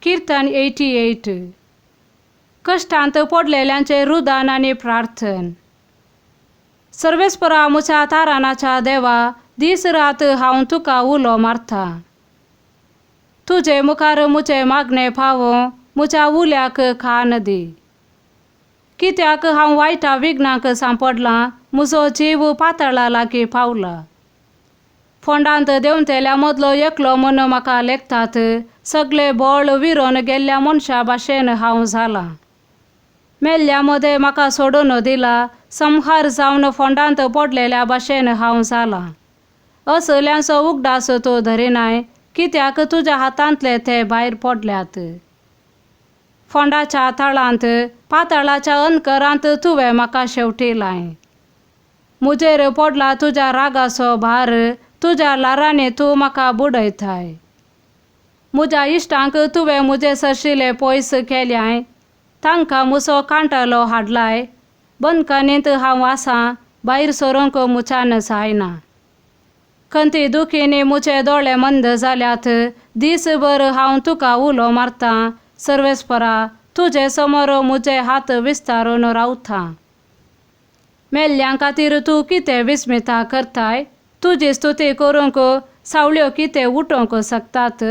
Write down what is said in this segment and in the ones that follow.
किर्तन 88. कश्टांत पडलेल्यांचें रुदान आनी प्रार्थन. सर्वेस्परा म्हज्या तारानाच्या देवा, दीस रात हांव तुका उलो मारता. तुजे मुखार म्हजें मागणें पावोवं, म्हज्या उल्याक कान दी. कित्याक हांव वायटा विघ्नांक सांपडलां, म्हजो जीव पातळा लागीं पावला. फोंडांत देंवतेल्या मदलो एकलो म्हूण म्हाका लेखतात, सगळे बळ विरोन गेल्ल्या मनशा भाशेन हांव जालां. मेल्ल्या मदें म्हाका सोडून दिला, संहार जावन फोंडांत पडलेल्या भाशेन हांव जालां. असल्यांचो उगडास तूं धरिनाय, कित्याक तुज्या हातांतले ते भायर पडल्यात. फोंडाच्या तळांत, पातळाच्या अंतकरांत तुवें म्हाका शेवटिलाय. म्हजेर पडला तुज्या रागाचो भार, तुज्या ल्हारांनी तूं म्हाका बुडयताय. म्हज्या इश्टांक तुवें म्हजे सरशिले पयस केल्याय, तांकां म्हजो कांटालो हाडलाय. बंदखणींत हांव आसां, भायर सरूंक म्हज्यान जायना. खंती दुखींनी म्हजे दोळे मंद जाल्यात, दीसभर हांव तुका उलो मारतां. सर्वेस्परा, तुजे समोर म्हजे हात विस्तारून रावता. मेल्ल्यां खातीर तूं कितें विस्मिता करताय? तुजी स्तुती करूंक सावळ्यो कितें उठोवंक शकतात?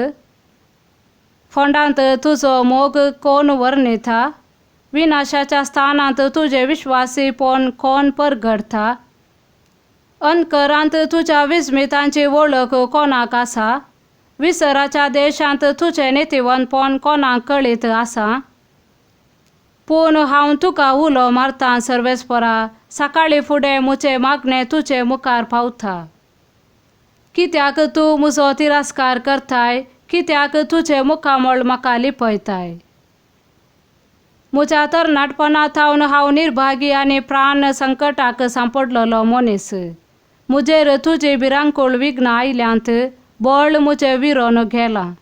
फोंडांत तुजो मोग कोण वर्णिता? विनाशाच्या स्थानांत तुजें विश्वासीपण कोण परगटता? अंतकरांत तुज्या विस्मितांची वळख कोणाक आसा? विसराच्या देशांत तुजें नितीवंतपण कोणाक कळीत आसा? पूण हांव तुका उलो मारतां सर्वेस्परा, सकाळीं फुडें म्हजें मागणें तुजे मुखार पावता. कित्याक तूं म्हजो तिरस्कार करताय? कित्याक तुजें मुखामळ म्हाका लिपयताय? म्हज्या तरणाटपणा थावन हांव निर्भागी आनी प्राण संकटाक सांपडलेलो मनीस. म्हजेर तुजी भिरांकूळ विघ्नां आयल्यांत, बळ म्हजें विरोन गेलां.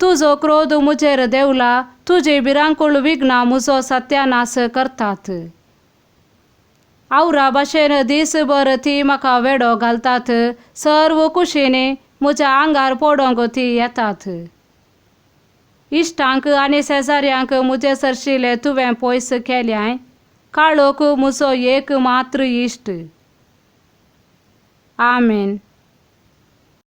तुजो क्रोध म्हजेर देंवला, तुजी भिरांकूळ विघ्नां म्हजो सत्यानाश करतात. आवरा भाशेन दीसभर ती म्हाका वेडो घालतात, सर्व कुशींनी म्हज्या आंगार पडोवंक ती येतात. इश्टांक आनी शेजाऱ्यांक म्हजे सरशिले तुवें पयस केल्याय, काळोख म्हजो एक मात्र इश्ट. आमेन.